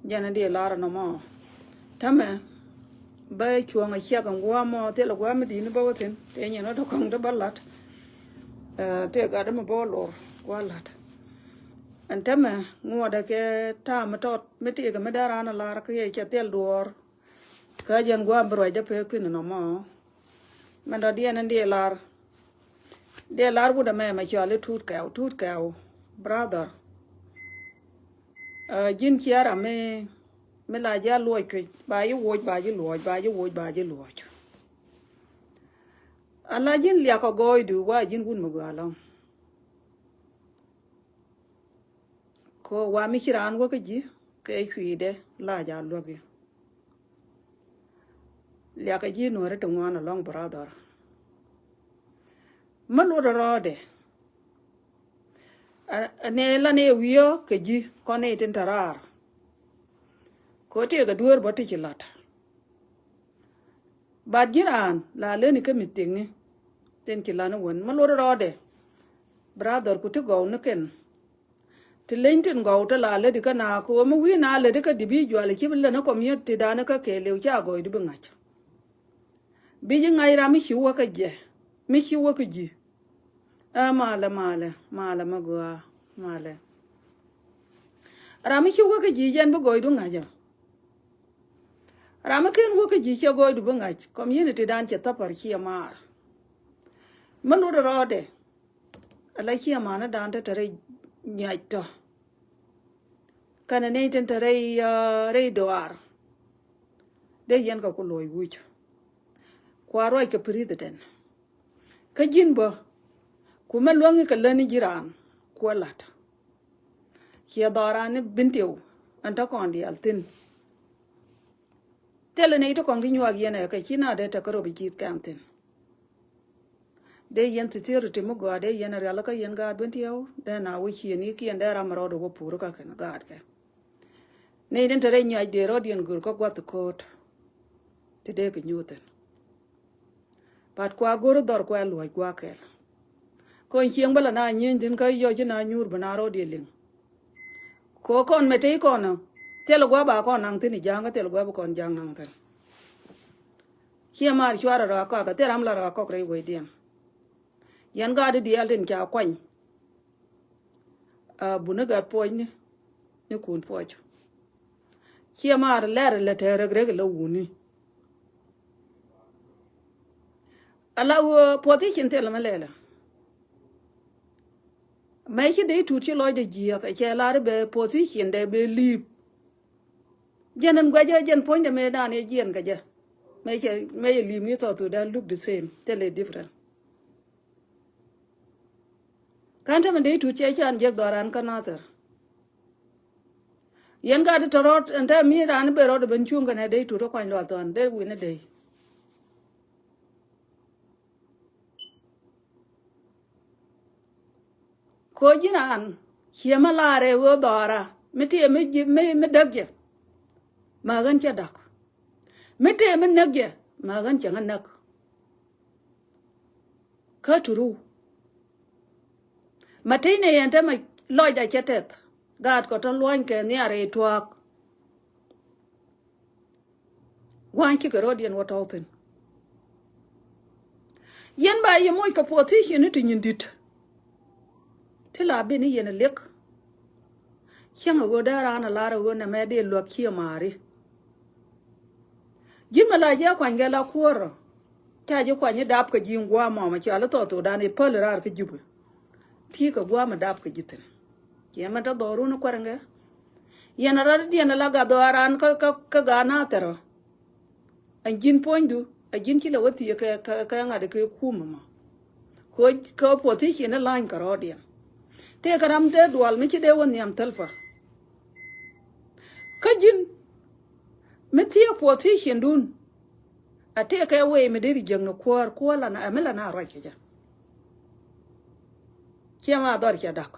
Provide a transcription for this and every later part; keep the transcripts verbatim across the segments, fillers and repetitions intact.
Jɛn in diɛ lar nɔmɔ. Tämɛ bä cuɔ̱ŋ a ciɛk in gua̱a̱ mɔ thilɛ gua̱a̱ mi di̱i̱t ni bä wä thi̱n tëë nyin wä dɔ̱kɔ̱ŋ dee bä la̱t. Ɛ, tëë gat mi bä wä lor gua̱a̱ la̱t. Ɛn tämɛ ŋuɔ̱tdɛ kɛ ta̱a̱ mi tɔt mi tëëkɛ mi dee raan a lar kä yɛ cɛ thil duɔ̱ɔ̱r. Kä jɛn gua̱a̱ mi bi ruacdä pek thi̱n nɔmɔ. Mɛn dɔ̱diɛn in diɛ lar. Diɛ lar wut ɛmɛ mɛ cɔal i̱ Tut Kɛw, Tut Kɛw, brother. Ɛ, ji̱n ciɛ ram mi, mi la ji̱ a luɔc kec, ba ji̱ woc, ba ji̱ luɔc, ba ji̱ woc, ba ji̱ luɔc. Ala ji̱n liak ɔ gɔɔydu, wa ji̱n wut mi gɔaa ɛlɔ̱ŋ. Ko wa mi ci raan wä kä ji̱, kɛ cui̱dɛ, la ja luäk i̱. Liakɛ ji̱ nuɔ̱ɔ̱ri ti ŋuan ɛlɔ̱ŋ brother. Mi luɔt rɔɔdɛ. Ɛ, ɛ, nɛ la nɛ wi̱i̱ ɔ kɛ ji̱ kɔn nɛ tin te raar. Kɛ ɣöö tëëkɛ dueer bä ti ci la̱t. Bat ji̱ raan la leni kä mi thiekni. Tin ci la̱t ni wän mi luɔt rɔɔdɛ. Brother ku ti gɔw ni kɛn. Ti leny tin gɔw ti la lätdi kä na kɛ ɣöö mi wi̱i̱ na lätdi kä di bi jual ci bi lät ni community dan kä kɛɛliw ca gɔɔydu bi ŋa̱c. Bi ji̱ ŋa̱c ram mi ci wä kä jɛ, mi ci wä kä ji̱. Ɛ malɛ, malɛ, malɛ mi gɔaa, malɛ. Ram mi ci wä kä ji̱ jɛn bi gɔɔydu ŋa̱c ɔ. Ram mi ken wä kä ji̱ cɛ gɔɔydu bi ŋa̱c, community dan cɛ thäpär ciɛ maar. Mi lut rɔɔdɛ. Ala ciɛ mani dan te te rɛy nyuac tɔ. Kɛnɛ nɛy tin te rɛy, ah, rɛy dɔaar. Dee yɛn kɛ ku luɔc wi̱c. Kua ruac kɛ president. Kä ji̱n bä. Ku mɛ luäŋi kɛ läni ji̱ raan. Kuɛ la̱t. Ciɛ dhɔran ni Bintiw. Ɛn te kɔn diaal thi̱n. Thilɛ nɛy ti kɔn ki nyuak yɛn ɛ kɛ ci na dee te kä rop i̱ ci̱th kɛm thi̱n. Dee yɛn sincerity mi gɔaa dee yɛn rial kä yɛn gaat Bintiw dee na wä ciëni kiɛn dee ram rɔɔd wä pur kä kɛn gaatkɛ. Nɛy tin te rɛy nyuac dee rɔɔd yɛn gör kä gua̱th ko̱o̱t. Ti dee kɛ nyuuth thi̱n. Bat kua go̱r dhɔr kua luɔ̱c gua̱a̱ kɛl. Kɔn cieŋ bä la na nyieeny thi̱n kä yɔc ci na nyuur bi na rɔɔd yɛ liŋ. Ko kɔn mɛ tey kɔn ɔ. Thil gua̱a̱ ba kɔn naŋ thi̱n i̱ ja̱a̱ŋ kä thil gua̱a̱ bi kɔn ja̱a̱ŋ naŋ thi̱n. Ciɛ maar cuarɛ rɔ akɔak kä thil ram la rɔ akɔk rɛy wecdiɛn. Yɛn gaat i̱ diaal tin ca kuany. A buni gat puɔcni ni kun puɔc. Ciɛ maar lɛr lɛ tɛɛr rek rek lɛ wuni. Ala wä position thil mɛ lɛlɛ. Mɛ ci dee tut ci lɔcdɛ jiɛk cɛ lar bɛ position dɛ bɛ liip. Jɛn ɛn guɛcɛ jɛn puɔ̱nydɛ mɛ dan yɛ jiɛn kɛ jɛ. Mɛ cɛ mɛ yɛ liip ni South Sudan look the same thil ɛ different. Ka̱n te mi dee tut cɛ can jiɛk dhɔran kä Nathir. Yɛn ka ti tɔrɔt ɛn te mi ran ben rɔt ben cuŋ kɛnɛ dee tut kuany lual thɔn dee win a dee. Ko ji̱n an ciɛ mi laarɛ wee dhɔra mi tiɛ mi ji̱ mi mi däk jɛ. Ma ɣän cɛ dak mi tiɛ mi näk jɛ ma ɣän cɛ ŋä näk. Kä turu ma tey ni yɛn te ma lɔcda cɛ tɛth. Gaat kɔ tɔ luɔ̱ny kɛ nhiar i̱ tuaak. Gua̱a̱ny cikɛ ro̱diɛn wä tɔ̱w thi̱n. Yɛn ba yɛ moc kɛ position ni ti nyin di̱t. Ti la bi ni yɛn liɛk. Cäŋ a ɣöö dee raan a lar a ɣöö nɛmɛ dee luäk ciɛ maari. Ji̱n mɛ la jiɛ kuany kɛ la kuäärä. Ca ji̱ kuany i̱ dap kɛ ji̱ in gua̱a̱ mɔmɔ cɔal i̱ thɔɔth thuɔɔdan i̱ päl i̱ raar kä Jubɛ. Ti̱i̱ kɛ gua̱a̱ mɛ dap kɛ ji̱ thi̱n. Ciɛ mɛ te dhɔrun i̱ kuɛrɛŋkɛ. Yɛn a rat i̱ diɛn ala gat dhɔaaran kä, kä, kä gaat Nathir ɔ. Ɛn ji̱n puɔ̱nydu, ɛ ji̱n ci lɛ wä thiee kɛ, kɛ, kɛ ŋa̱t kɛ kum ɛmɔ. Kɛ, kɛ position i̱ la̱ny kɛ rɔɔdiɛn. Tëëkɛ ram dee dual mi ci dee wä nhiam thilpa. Kä ji̱n mi thiee position dun. A tëëkɛ wee mi deri jiäkni kuäär, kuäär la na, ɛ mi la na ruac kɛ jɛ. Ciɛ ma dhɔr cɛ dak.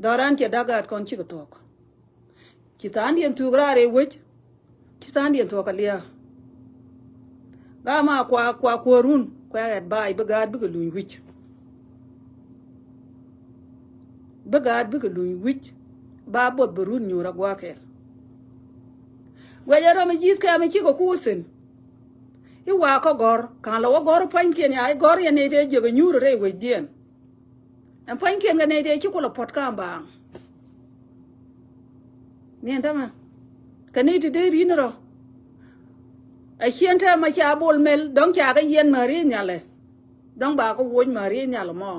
Dhɔran cɛ dak gaat kɔn cikɛ thuɔ̱k. Ci tha̱a̱ŋdiɛn thuɔ̱k raar ëë wec. Ci tha̱a̱ŋdiɛn thuɔ̱k a lia̱a̱. Gaa ma kua, kua kuäärun, kua advice bi gaat bikɛ luny wi̱c. Bi gaat bikɛ luny wi̱c. Ba buɔth bɛ run nyuur a gua̱a̱ kɛɛl. Guɛcɛ rɔm ji̱th kɛ mi cikɛ kuuth thi̱n. I̱ wa̱a̱ kä gɔ̱r ka̱n lɛ wä gɔ̱r pua̱nykiɛn ya i̱ gɔ̱r yɛn nɛy tëë jiök ɛ nyuur rɛy wecdiɛn. Ɛn pua̱nykiɛn kɛ nɛy tëë ci kulɛ puɔ̱t ka̱a̱m baaŋ. Niɛn tämɛ kɛ nɛy ti dee ri̱n rɔ. Ɛ ciɛn tɛmɛ ca Bol Mel dɔ̱ŋ ca kɛ yiɛn määri nhialɛ. Dɔ̱ŋ ba kä woc määri nhial mɔ.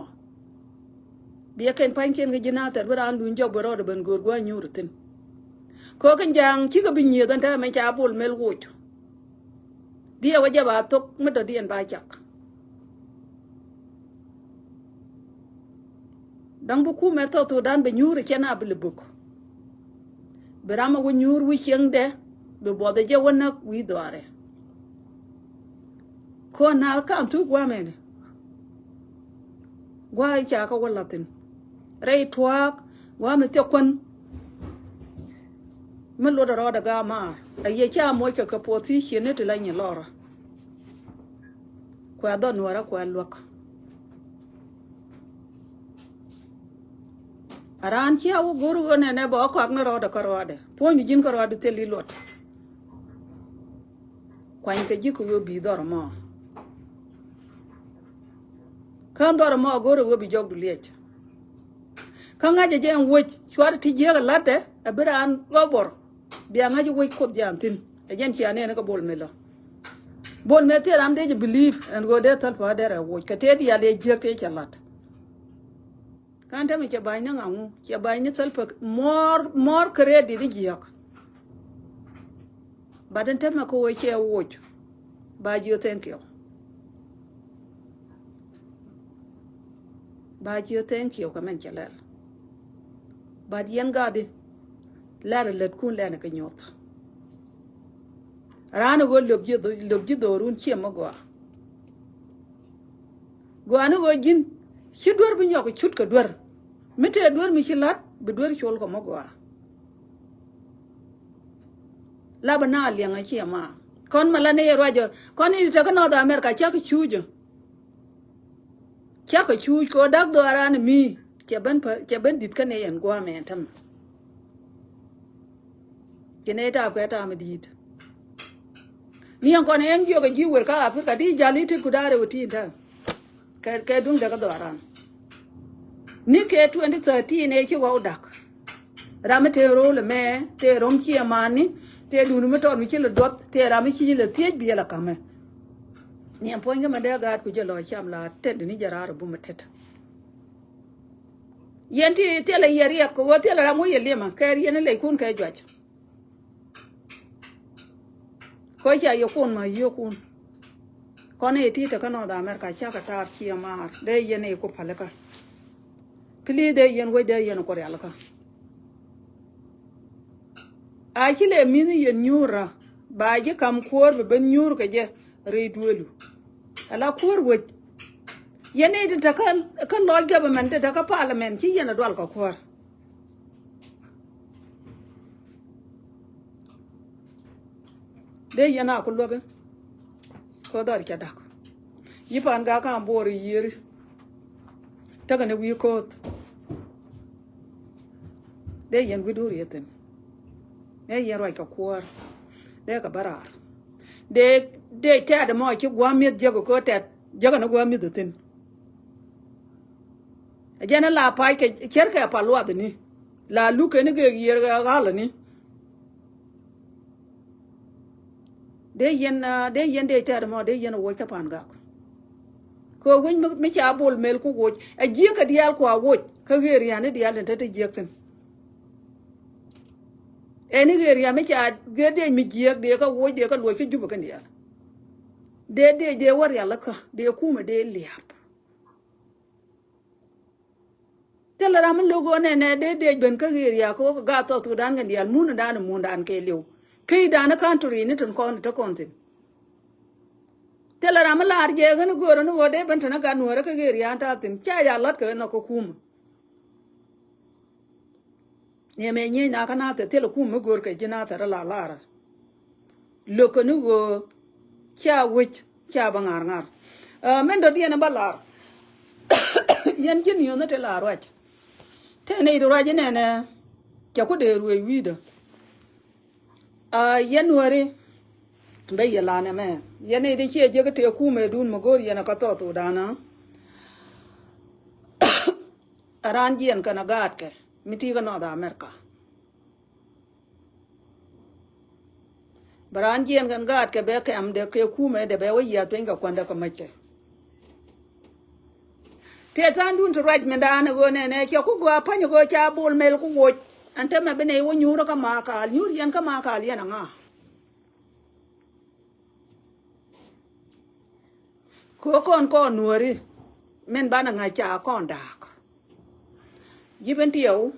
Biɛ kɛn pa̱nykiɛn kä ji̱ Nathɛr bi raan luny jɔk bi rɔɔdɛ ben göör gua̱a̱ nyuur thi̱n. Kɛ ɣöö kɛn ja̱a̱ŋ cikɛ bi nyieth ɛn täämɛ ca Bol Mel woc. Diɛ wä jɛ ba thok mi dɔ̱diɛn ba cak. Dɔ̱ŋ bi kumɛ South Sudan bi nyuur cɛ na bi lɛ bök. Bi ram a wä nyuur wi̱i̱ cieŋdɛ bi buɔth jɛ wä näk wi̱i̱ dhɔaarɛ. Kɔn na ka̱n thuk gua̱a̱mɛn. Gua̱a̱ i̱ ca kä wä la̱thin rɛy tuaak gua̱a̱mɛ thiɛ kuän. Mi luɔt rɔɔdɛ ga̱a̱ maar a yɛ ca moc kɛ kɛ puɔth thi̱i̱ ciëni ti la nyi lɔrä. Kuɛ dhɔn nuɔrä kuɛ luäk. A raan cia wä go̱r ɣöö nɛnɛ bɛ ɣä kɔak ni rɔɔdɛ kä rɔɔdɛ puɔ̱nydu ji̱n kä rɔɔdɛ thil i̱ luɔt. Kuany kɛ ji̱ kɛ ɣöö bi̱i̱ dhɔr mɔ. Kä dhɔr mɔ go̱r ɣöö bi jɔkdu liɛc. Kä ŋa̱c ɛ jɛ ɛn wec cuat ti jiääk ɛ la̱tdɛ ɛ bi raan ɣä bɔr. Bia ŋa̱c wec Kuoth jian thi̱n ɛ jɛn cia nɛɛni kä Bol Mel ɔ. Bol Mel thil ram dee jɛ believe ɛn ɣöö dee thäl päär dee rɛ woc kɛ tëë diaal dee jiääk tëë cɛ la̱t. Kan tämɛ cɛ ba̱ny ni ŋa̱ŋu cɛ ba̱ny ni thäl pek more more credit i̱ jiääk. But ɛn tämɛ kä ɣöö cɛ woc. Ba jiö thank you. Ba jiö thank you kɛ mɛn cɛ lɛl. But yɛn gatdi lɛr lätkun lɛn kɛ nyoth. Raan ɣöö löp ji̱ dhorun ciɛ mi gɔaa. Gɔaa ni ɣöö ji̱n ci duer bi nyɔk cut kɛ duer. Mi tëë duer mi ci la̱t bi duer col kɛ mi gɔaa. Lapɛ na liɛŋ a ciɛ ma kɔn ma la ni yɛ ruacä kɔn i̱ tekä North America cakɛ cuucä. Cakɛ cuuc kɛ ɣöö dak dhɔaaran mi cɛ ben pä cɛ ben di̱t kä ni yɛn gua̱a̱mɛ tämɛ. Ci nɛy taap kɛ taam di̱i̱t. Ni ɛn kɔn ɛn jiök ɛ ji̱ wer kä Africa di jal i̱ tit ku da̱a̱r ɛ wä ti̱i̱n ta̱a̱. Kɛ kɛ duŋ däk ɛ dhɔaaran. Ni kɛ twenty thirteen ɛ ci wä wä dak. Ram mi tëë ro̱o̱l ɛmɛ tëë ro̱ŋ ci ɛmani tëë duun mi tɔt mi ci lɛ duɔth tëë ram mi ci lɛ thiec biɛl ɛ ka̱mɛ. Ni ɛn puɔ̱ny kä mɛ dee gaat ku jɛ lɔ cam la tɛt ni jɛ raar ɛ bum ɛ tɛt. Yɛn ti thilɛ yɛ riɛk kɛ ɣöö thilɛ ram wä yɛ liɛmä kɛ riɛn ilɛckun kɛ juac. Kɔ ca yɛ kun ma yiökun. Kɔn i̱ ti te kä North America cakɛ taar ciɛ maar dee yɛn i̱ ku pälikä. Please dee yɛn wec dee yɛn ku rialikä. A ci lɛ mi̱th yɛn nyuurä ba ji̱ kam kuäär bi ben nyuur kɛ jɛ rɛy duëëlu. Ala kuäär wec. Yɛn i̱ ti te kä lɔc government ti te kä parliament ci yɛn a dual kɛ kuäär. Dee yɛn a ku luäk i̱ ko̱ dhɔr ca dak. Yi pan gak ka̱a̱m bo̱o̱r i̱ yiëëri. Tekɛ ni wi̱i̱ ko̱o̱th. Dee yɛn wi̱i̱ duur yɛ thi̱n. Dee yɛn ruac kɛ kuäär. Dee kɛ bä raar. Dee dee tɛ̈t ɛmɔ ci gua̱a̱m mi̱eth jiäk kɛ ko̱ tɛ̈t jiäk ɛn gua̱a̱m mi̱eth thi̱n. Ɛ jɛn ɛ la pac kɛ cärkɛ pa luathni la luk kɛn gek yiër ɣa̱lni. Dee yɛn dee yɛn dee tɛɛr mɔ dee yɛn ɛ woc kä pan gak. Kɛ wi̱c mi ca bol mel ku woc ɛ jiäk kɛ diaal kua woc kä ɣeer riani diaal tin te te jiäk thi̱n. Ɛn i̱ ɣeer riani mi ca gee dee mi jiäk dee kä woc dee kä luɔc kä jup ɛ kɛn diaal. Dee dee dee wä rial kä dee kumɛ dee liaap. Thilɛ ram mi lo̱k ɣöö nɛnɛ dee dee ben kä ɣeer ya kɛ ɣöö kɛ gaat South Sudan kɛn diaal mundan mundan kɛɛliw. Key dan country ni tin kɔn te kɔn thi̱n. Thilɛ ram mi laar jɛ ɣän i̱ göörä ni ɣöö dee ben tɛn i̱ gat nuäärä kä ɣeer ya ta̱a̱ thi̱n ca ya la̱t kɛ ɣän ɔ kä kumä. Niɛmɛ nyiec na kä nathɛ thilɛ kum mi go̱o̱r kɛ ji̱ nathɛ rɔ la larä. Lo̱kɛ ni ɣöö cia wec cia bä ŋa̱r ŋa̱r. Ɛ, min dɔ̱diɛn bä lar. Yɛn ji̱n yio̱n ni ti la ruac. Tëë ni ti ruac inɛnɛ. Cɛ ku dee ruëëc wi̱i̱dä. Aa, yɛn wäri bɛ yɛ lan ɛmɛ. Yɛn i̱ ti ciɛ jiäk tëë kumɛ dun mi go̱o̱r yɛn ɛ kä thɔɔth wudana. Ɛ raan jiɛn kɛn ɛ gaatkɛ mi ti̱i̱ kä North America. Bɛ raan jiɛn kɛn gaatkɛ bɛ kɛm dɛ kɛ kumɛ dɛ bɛ wä yiath piny kɛ kuändɛ kɛ mäckɛ. Tëë tha̱a̱ŋdun ti ruac mindan ɛ ɣöö nɛnɛ cɛ ku gɔaa pa̱ny ɛ ɣöö ca Bol Mel ku woc. Ɛn täämɛ bi nɛy wä nyuurä kä Makal, nyuur yɛn kä Makal yɛn aŋa? Kɛ ɣöö kɔn kɔn nuääri min banɛ ŋa̱c ca kɔn da̱a̱k. Ji̱ Bentiu,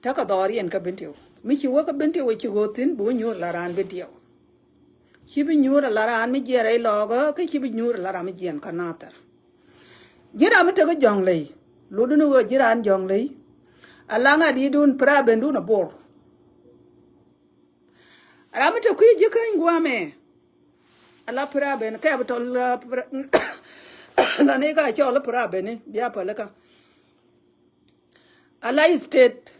tekɛ dhɔriɛn kä Bentiu. Mi ci wä kä Bentiu ci ɣöö thi̱n bi wä nyuur la raan Bentiu. Ci bi nyuur ala raan mi jiɛn rɛy Lɔɔkä, kä ci bi nyuur ala raan mi jiɛn kä Nathɛr. Ji̱n ram mi tekä Jɔ̱ŋley, lotdun ɣöö ji̱n raan Jɔ̱ŋley. Ala ŋa̱ di̱i̱dun, problem dun a Bor. Ram mi te kui̱ ji̱ käny gua̱a̱mɛ. Ala problem, capital, la problem, la ni ka cɔl problem ni bia pälikä. Ala state,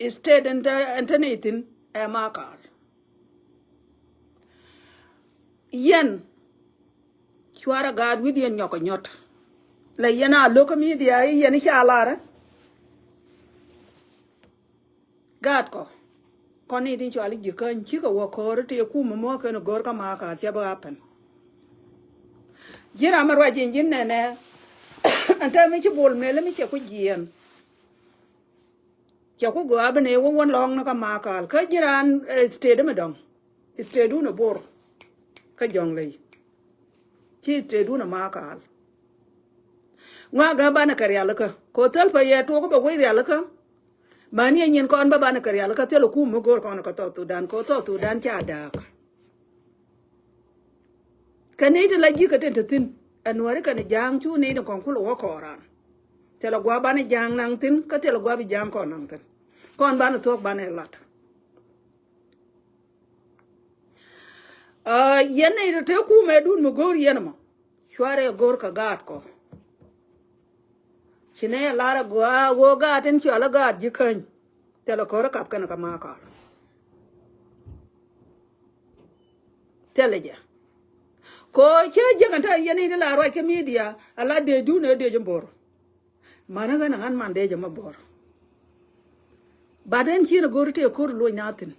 state ɛn te, ɛn te ni thi̱n ɛ Makal. Yɛn cuarɛ gaat wi̱i̱diɛn nyɔk kɛ nyɔt. La yɛn a lo̱k kä media i̱ yɛn i̱ ca larɛ. Gaatkɔ, kɔn ni tin cɔal i̱ ji̱ käny cikɛ wä ko̱r i̱ tëë kumɛ muɔ̱ɔ̱k kɛn go̱o̱r kä Makal cɛ bi happen. Ji̱n ram mi ruac in ji̱n nɛnɛ. Ɛn täämɛ ci Bol Mel mi cɛ ku jiɛn. Cɛ ku gɔaa bi nɛy wä wä lɔ̱ŋ ni kä Makal. Kä ji̱n raan, eh, state mi dɔ̱ŋ. State dun ɛ Bor. Kä Jɔ̱ŋley. Ci state dun ɛ Makal. Ŋuak gɛ banɛ kɛ rialikä. Kɛ ɣöö thil pɛ yɛ tuɔɔk bɛ wec rialikä. Mäni ɛ nyin kɔn bä banɛ kɛ rialikä thil ɛ kum mi go̱o̱r kɔn kä South Sudan. Kɛ ɣöö South Sudan ca da̱a̱k. Kɛ nɛy ti la ji̱ kɛ tin te thi̱n. Ɛ Nuääri kɛnɛ Ja̱a̱ŋ cu nɛy ti kɔn kulɛ wä kɔɔran. Thilɛ gua̱a̱ banɛ Ja̱a̱ŋ naŋ thi̱n, kä thilɛ gua̱a̱ bi Ja̱a̱ŋ kɔn naŋ thi̱n. Kɔn banɛ thuɔ̱k banɛ lat. Aa, yɛn nɛy ti te kumɛ dun mi go̱o̱r yɛn ɛmɔ. Cuarɛ go̱o̱r kɛ gaatkɔ. Ci nɛy ɛ lar ɛ gɔaa ɣöö gaat in cɔal ɛ gaat ji̱ käny. Thilɛ ko̱r ɛ kap kɛn kä Makal. Thilɛ jɛ. Kɛ ɣöö cä jiäk ɛn te yɛn i̱ ti la ruac kä media, ala dee dun ɛ dee jɛ Bor. Mänä ɣän ɛ ɣän man dee jɛ mä Bor. Bat ɛn cin ɛ go̱r tëë ko̱r luɔ̱c na thi̱n.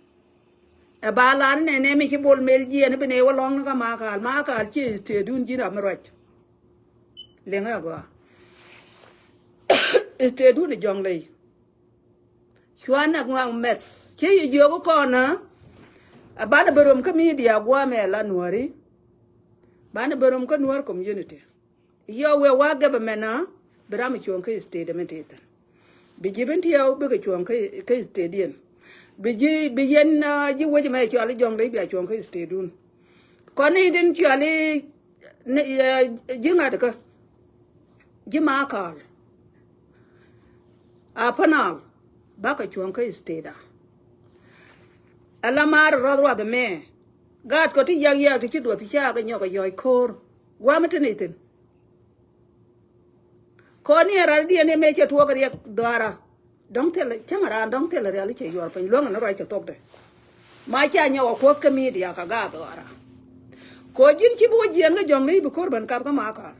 Ɛ ba lar nɛnɛ mi ci Bol Mel jiɛn bi nɛy wä lɔ̱ŋ ni kä Makal. Makal ci state dun ji̱n ram mi ruac. Liŋɛ ɛ gɔaa. State dun ɛ Jɔ̱ŋley. Cuanɛ ŋuak mɛth. Ci yi jiök kɔn ɛ. Ɛ banɛ ben röm kä media gua̱a̱mɛ la Nuääri. Banɛ ben röm kä Nuäär community. Yɔ wëë wa government ɛ, bi ram cuɔ̱ŋ kä state mi ti thi̱n. Bi ji̱ Bentiu bikɛ cuɔ̱ŋ kä, kä state diɛn. Bi ji̱, bi yɛn, ah, ji̱ wec mɛ cɔal i̱ Jɔ̱ŋley bia cuɔ̱ŋ kä state dun. Kɔn ni tin cɔal i̱, ni, eh, ji̱ ŋa̱t kä. Ji̱ Makal. Upper Nile. Bakɛ cuɔ̱ŋ kä state a. Ala maar ruath ruath ɛmɛ. Gaatkɔ ti yak yak ti ci duɔth ti ca kɛ nyɔk kɛ yɔc ko̱o̱r. Gua̱a̱m ti ni thi̱n. Kɔn ni ɛ ral diɛn ɛmɛ cɛ tuɔɔk riɛk dhɔaara. Dɔ̱ŋ thilɛ cäŋ raan dɔ̱ŋ thilɛ rial i̱ cɛ yuɔr piny luäŋɛ ni ruac kɛ thokdɛ. Ma ca nyɔk a kuoth kä media kɛ gaat dhɔaara. Kɔ ji̱n ci bi wä jiɛɛn kä Jɔ̱ŋley bi ko̱r ben kap kä Makal.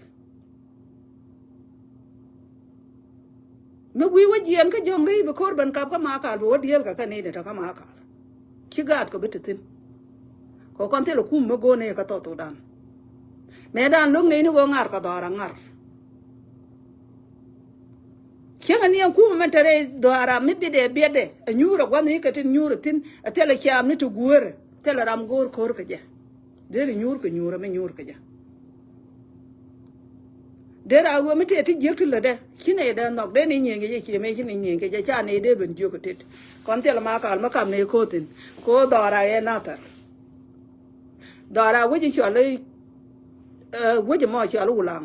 Mi gui̱i̱ wä jiɛɛn kä Jɔ̱ŋley bi ko̱r ben kap kä Makal bi wä dieel kɛ kä nɛy dee te kä Makal. Ci gaatkɔ bi te thi̱n. Kɛ kɔn thilɛ kum mi go̱o̱r nɛy kä South Sudan. Nɛy dan lo̱k nɛy ni ɣöö ŋa̱r kɛ dhɔaara ŋa̱r. Cieŋɛ ni ɛn kumɛ mɛn te rɛy dhɔaara mi biɛtdɛ biɛtdɛ. Ɛ nyuurɛ gua̱nh i̱ kɛ tin nyuurɛ thi̱n. Ɛ thilɛ ciaam ni ti guäärɛ. Thilɛ ram go̱o̱r ko̱r kɛ jɛ. Deri nyuur kɛ nyuurɛ mi nyuur kɛ jɛ. Deri a ɣöö mi tëë ti jiäk ti lätdɛ. Ci nɛy dee nhɔk dee ni nyieny kɛ jɛ, ciɛ mëë ci ni nyieny kɛ jɛ, ca nɛy dee ben jiök kɛ tet. Kɔn thilɛ Makal mi kap nɛy ko̱o̱thin. Ko̱o̱r dhɔaara ɛ Nathɛr. Dhɔaara wec i̱ cɔal i̱, eh, wec ɛmɔ cɔal i̱ Wulaŋ.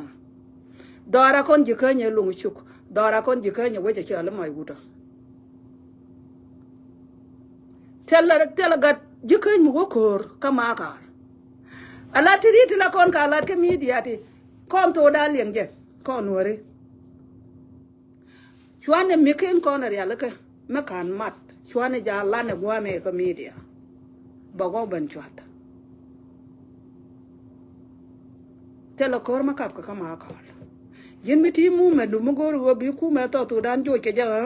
Dhɔaara kɔn ji̱ käny ɛ Loŋ Cuk. Dhɔaara kɔn ji̱ käny ɛ wec ɛ cɔal i̱ Mac Wutɔ. Thilɛ, thilɛ gat ji̱ käny mi wä ko̱o̱r kä Makal. Ala ti ri̱t ti la kɔn ka lat kä media ti. Kɔn thokdan liɛŋ jɛ. Kɔn Nuääri. Cuanɛ mi̱ken kɔn ɛ rialikä. Mi kan mat cuani ja lan ɛ guamɛ kä media. Bɛ gɔw ben cuath. Thilɛ ko̱r mi kap kɛ kä ma kɔl. Ji̱n mi ti mumɛ du mi go̱o̱r ɣöö bi kumɛ thɔɔk thukdan joc kɛ jɛ ɣä.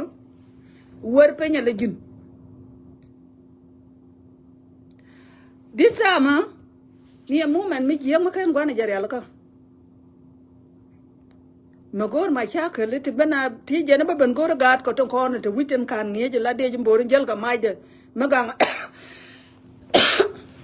Wer piny a lɛ ji̱n. This time, ha? Ni a mumɛ mi jiäk mi ken guanɛ jɛ rialikä. Mɛ go̱o̱r ma ca käli ti ben a ti jɛn bä ben go̱o̱r gaat kɔ tin kɔn ti wi̱c tin kan ŋi̱eec la dee ji̱ bo̱o̱r in jäl kɛ macdɛ. Mi gaŋ